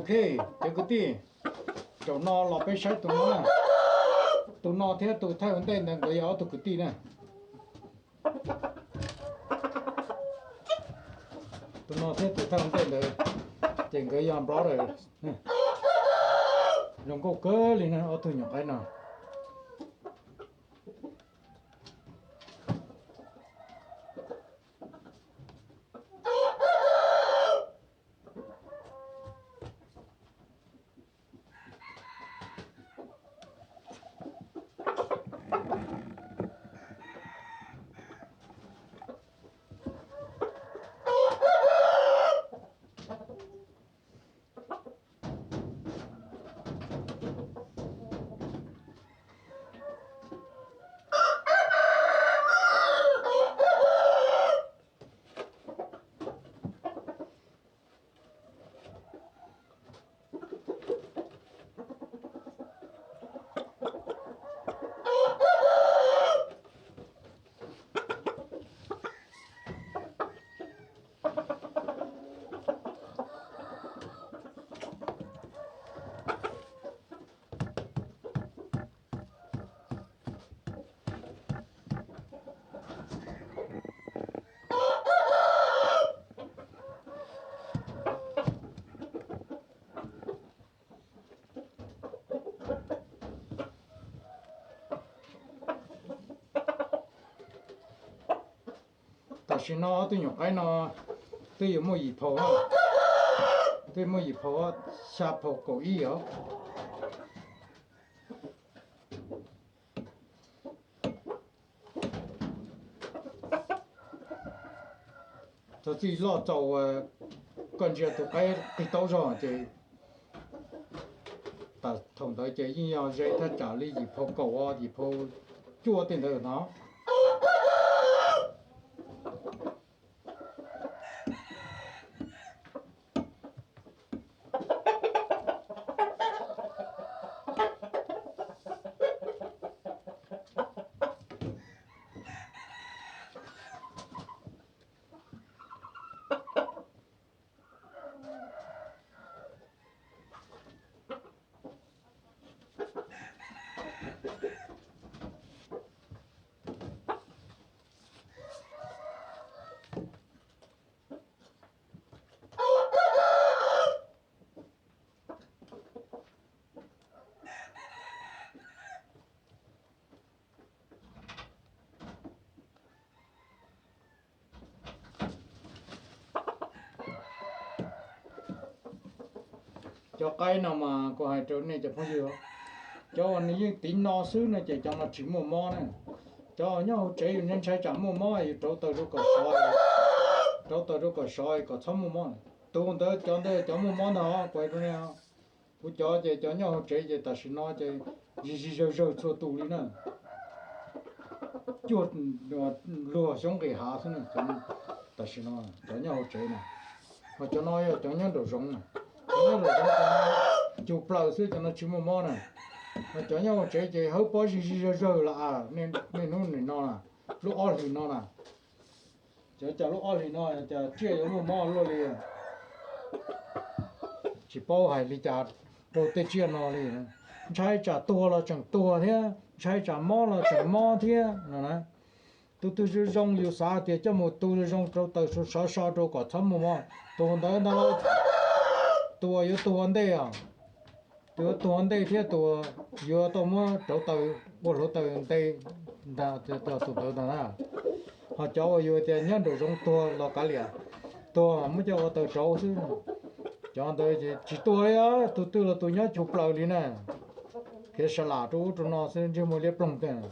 Ok, cov kwv tij, zaum no los peb saib tus no na. Tus no thiab tus thawj ua ntej ntawd nkawd yog ob tug kwv tij na. Tus no thiab tus thawj ua ntej ntawd ces nkawd yog brother. Zoo nkauj kawg li na ob tug nyuam qaib no. Tam sim no ob tug nyuam qaib no twb yuav muaj yim phaus, twb muaj yim phaus, xya phaus kaum ib os. Txog txij loj txaus, koj ntsia tus qaib qig taub zog ces thaum ntawd ces yeej yog ze thaj tsam li yim phaus kaum, yim phaus cuaj tej ntawd no. Cov qaib no mas kuv hais rau nej cov phooj ywg, cov uas nws yeej tiv no xwb no ces cov no tsis muaj mob na. Cov nyob hauv tsev yus ntshai tsam muaj mob yus rauv taws rau kom sov, rauv taws rau kom sov kom txhob muaj mob. Tus ntawd cov ntawd cov muaj mob ntag kuv hais rau nej. Kuv cov ces cov nyob hauv tsev ces tam sim no ces zig zig zawg zawg txhua tus li na. Cuag luag xyoob nqis hav xwb na. Tam sim no cov nyob hauv tsev na, ho cov no yog cov nyob nraum zoov na. Cov nyob nraum zoov cug plaws xwb, cov no tsis muaj mob na. Ho cov nyob hauv tsev ces hawb pob zig zig zawg zawg lawm, niaj hnub nim no na, lub ob hlis no na. Cov cas lub ob hlis no cas tsiaj yuav muaj mob luaj li. Tsis paub hais li cas rau tej tsiaj no li. Ntshai tsam tuag los tseem tuag thiab, ntshai tsam mob los tseem mob thiab no na. Tus twg zoo zoo yus xav tias coj mus tu zoo zoo rau taws sov so rau kom txhob muaj mob, tus ntawd ntag. Tus uas yuav tuag ua ntej os, tus yuav tuag ua ntej thiab tus yuav tau muab rauv taws ua hluav taws nte ntag, tus ntawd ntag na. Ho cov uas yus tias nyob nraum zoov tuag los kav liam, tuag muab coj ua taws rauv xwb. Cov ntawd tsis tuag li, tus twg los tus nyob cug plaws li na. Khiav sa lam rau ub rau no xwb, ntsej muag liab ploog tiag.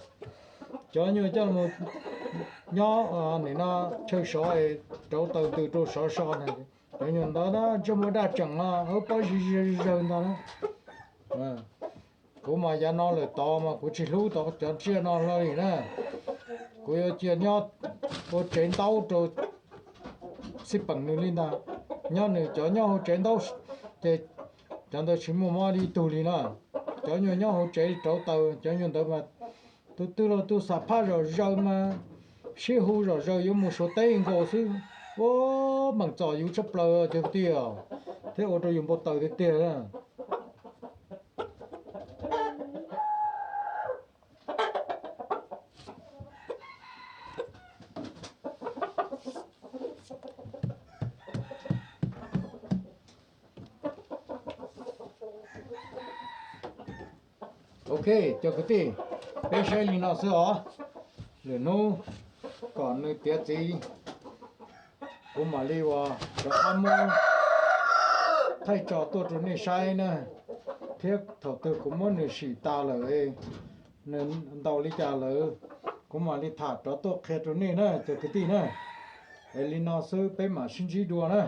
Cov nyuag coj mus nyob nim no chaw sov, rauv taws ntws rau sov so na, cov nyuag ntawd na ntsej muag daj tseem no, hawb pob zig zig zawg ntag na. Kuv mas yav no lawm tod mas kuv tsis hlub tau cov tsiaj no hlo li na. Kuv yuav cia nyob ua tsev ntaub rau xij peem nws li ntag. Nyob nws cov nyob hauv tsev ntaub ces cov ntawd tsis muaj mob li ib tug li na. Cov nyuag nyob hauv tsev rauv taws, cov nyuag ntawd mas tus twg los tus xam phaj zom zaws mas sib hu zom zaws yuav mus Suav teb nkaus xwb. Ua meem txom yus tshaj plaws cov kwv tij os. Thiab ua rau yus npau taws tiag tiag. Ok, cov kwv tij, peb saib li no xwb os. Lwm hnub kom nws tiav txiv, kuv mam li ua rov qab muab thaij tso tuaj rau nej saib na. Thiab thaum twg kuv muab nws sim tas lawm, nws ntaus li cas lawm, kuv mam li tham rov tuaj qhia rau nej na cov kwv tij na. Es li no xwb peb mam sib ntsib dua na.